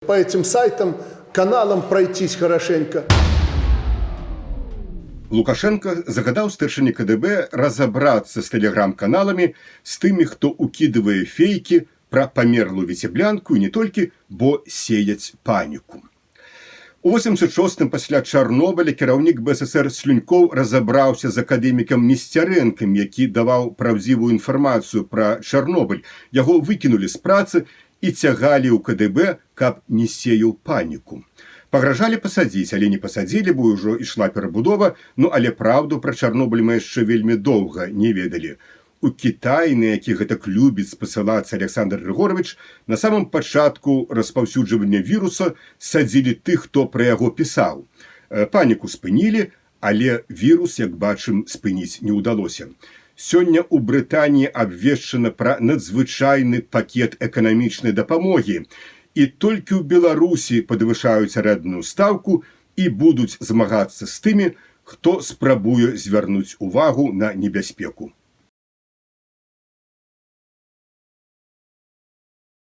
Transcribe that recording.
По этим сайтам, каналам пройтись хорошенько. Лукашэнка загадаў старшыні КДБ разабрацца з тэлеграм-каналамі, з тымі, хто укідывае фейкі пра памерлую віцеблянку і не толькі, бо сеяць паніку. У 86 пасля Чарнобыля кіраўнік БССР Слюнькоў разабраўся з акадэмікам Несцярэнкам, які даваў праўдзівую інфармацыю пра Чарнобыль. Яго выкінулі з працы і цягалі ў КДБ, каб не сеяў паніку. Пагражалі пасадзіць, але не пасадзілі, бо ўжо ішла перабудова, ну але праўду пра Чарнобыль мы яшчэ вельмі доўга не ведалі. У Кітаі, на які гэтак любіць спасылацца Аляксандр Грыгоравіч, на самым пачатку распаўсюджвання віруса садзілі тых, хто пра яго пісаў. Паніку спынілі, але вірус, як бачым, спыніць не ўдалося. Сёння ў Брытаніі абвешчана пра надзвычайны пакет эканамічнай дапамогі. І толькі ў Беларусі падвышаюць арэндную стаўку і будуць змагацца з тымі, хто спрабуе звярнуць увагу на небяспеку.